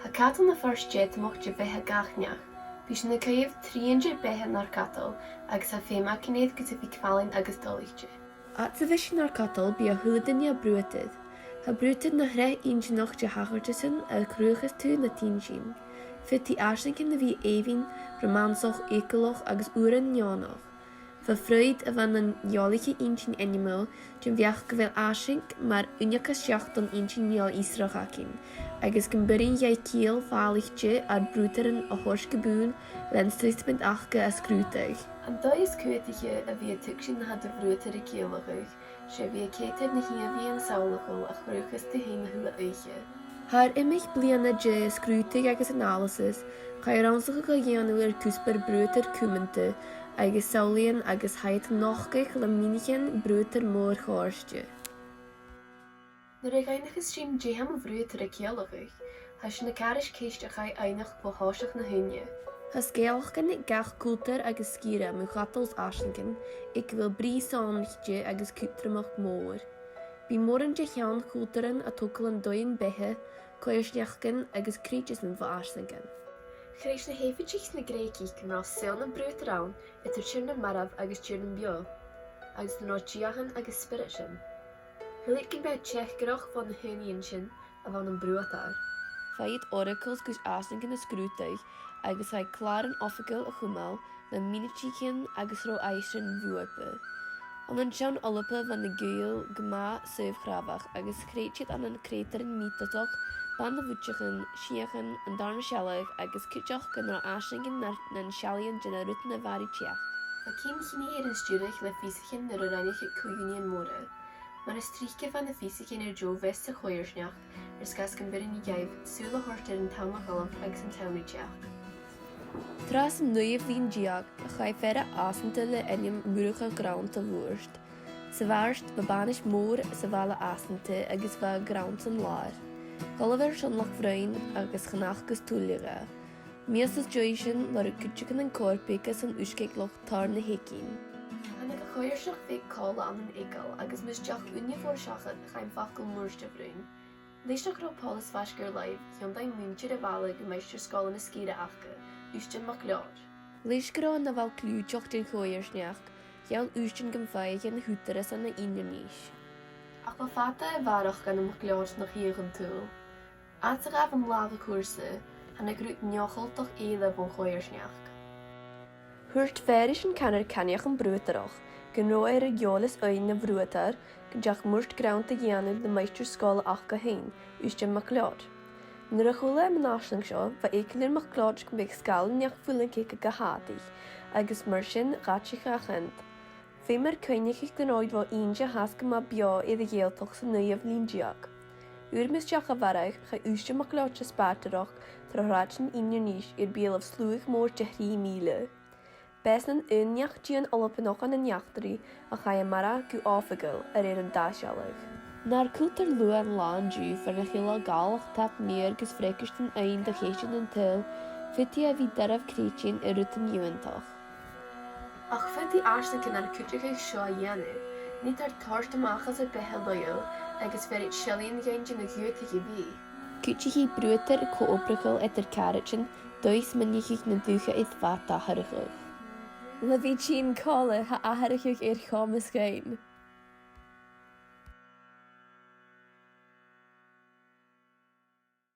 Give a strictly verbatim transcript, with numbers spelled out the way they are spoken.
Tha cadal na fear stèidhichte de bheatha gach neach. Bidh sinn a' caitheamh trian de bheatha nar cadal agus tha feum againn air gus a bhith cruaidh agus doirbh. Fhad 's a bhios sinn nar cadal bidh a h-uile duine a' bruadar. Tha bruadar na threas inntinneach de thachartasan a chruthaicheas tu nad inntinn. Faodaidh aislingean a bhith èibhinn, romansach, eagalach agus uaireannan neònach. Bha Freud a bha nan eòlaiche inntinn ainmeil den bheachd gu bheil aisling mar uinneagas seach don inntinn eòlach fhiosrach againn, agus gum b' urrainn dhaibh ciall fhàillichte ar bruadaran a thoirt gu buil len staidhrigeadh aca a sgrùdadh. An dòigh as cudromaiche a bhith a' tuigsinn na tha do bhruadar a' ciallachadh, 's e bhith a' coimhead air na h-ìomhaighean samhlachail a chruthaicheas tu fhèin a h-uile oidhche. Thar iomadh bliadhna de sgrùdadh agus analysis, chaidh rannsachadh a dhèanamh air cuspair bruadair cumanta agus samhlaidhean agus tha iad a' nochdadh le mìnichean bruadair mòr-chomhartail. Nuair a dh'aithnicheas sinn dè tha mo bhruadar a' ciallachadh, tha sinn a' cur air ceist a chaidh fhaighneachd bho thoiseach na h-ùine. Tha sgeulachdan aig gach cultar agus sgìre mu chadal is aislingean aig a bheil brìgh sònraichte agus cudromach mòr. Bidh mòran de sheann chultaran a' togail an dòigh beatha, coimhearsnachdan agus creideasan bho aislingean. Chreid na h-Eifeasach 's na Greugach gun robh saoghal nam bruadar ann eadar Tighearna marbh agus Tighearna beò, agus gun robh diathan agus spioradasan. Shaoil iad gum biodh teachdaireachd bho na h-aonaidhean sin a bh' ann am bruadar. Bha iad oracles gus aislingean a sgrùdadh agus chaidh clàran oifigeil a chumail le mionaidichean agus robh aithris bhuapa. Ann an seann Alba bha na gaoil gu math saobh-chràbhach agus chreid iad ann an creutairean miotasach, bana-bhuidseachan, sìthichean, an dàrna sealladh agus cuideachd gun robh aislingean nar, nan seallaidhean de na rudan a mhair ri teachd. Bha cion-chinnidh air an stiùireadh le fiosaichean nuair a ràinig iad co-ùrnaighean mòra. Mar as trice bha na fiosaichean air deagh mheas sa choimhearsnachd, air sgàth 's gum b' urrainn dhaibh sùil a thoirt air an t-àm a dh'fhalbh agus an t-àm ri teachd. Tro san naoidheamh linn deug, chaidh fear a-steach dhan ainm Murchadh Grannd a dh'Ùird. Sa bheairt, bha banais mòr sa bhaile a-steach agus bha a' ghrànd san làr. Dh'fhalbh e airson Loch Bhroinn agus chan fhaca e tuilleadh. Mìos às dèidh sin, lorg cuideigin an corp aige san uisge aig Loch Tàrr na h-Eagainn. Thàinig a' choimhearsnachd bheag còmhla ann an eagal agus mus deach ùine mhòr seachad, chaidh am facal murt a bhruidhinn. Leis nach robh poileas faisg air làimh, thionndaidh muinntir a' bhaile gu maighstir-sgoile na sgìre aca, Ùisdean MacLeòid. Leis gun robh e na bhall cliùiteach den choimhearsnachd, gheall Ùisdean gum faigheadh e na h-ùghdarrasan a dh'Inbhir Nis. Ach bha fada a bharrachd ann am MacLeòid na h-aoighean tuath. Fhad 's a ghabh an làmh a cùrsa, thàinig rud neo-Ghàidhealach eile bhon choimhearsnachd. Thuirt fear ris an canar Ceannach am Bruadarach gun robh e air a dh'eòlas fhaighinn na bhruadar gun deach murt Grannd a dhèanamh le maighstir-sgoile aca fhèin, Ùisdean MacLeòid. Nuair a chuala e mun aisling seo, bha eagal air MacLeòid gum biodh sgàil an neach-fuiling aige ga tàladh, agus mar sin dh'àiteach e a' cheant. Feumar cuimhneachadh gun robh e ro innte a thachairt gu math beò air a' Ghàidhealtachd san naoidheamh linn deug. Uair mus deach a mharbhadh, chaidh Ùisdean MacLeòid a spàirtearachd tro shràidean Inbhir Nis air beulaibh sluagh mòr de thrì mìle. B' e sin an aon neach-dìon Albannach ann an eachdraidh a chaidh a mharbhadh gu oifigeil a rèir an dà-shealladh. Nar cultar luath an latha an-diugh, fear nach eil a' gabhail ach tap meur gus freagairtean fhaighinn do cheistean an t-saoghail, faodaidh e a bhith doirbh creidsinn air rudan iongantach. Ach faodaidh aislingean ar cuideachadh seo a dhèanamh, nì iad ar toirt a-mach às ar beatha loidhne agus bheir iad seallaidhean dhuinn den a' gheamhradh a bhith. Cuidichidh bruadar co-obrachail eadar caraidean, dòigh smaoineachaidh na dùthcha is fada atharrachadh. Le bhith tighinn còmhla tha atharrachadh air chomas dhuinn.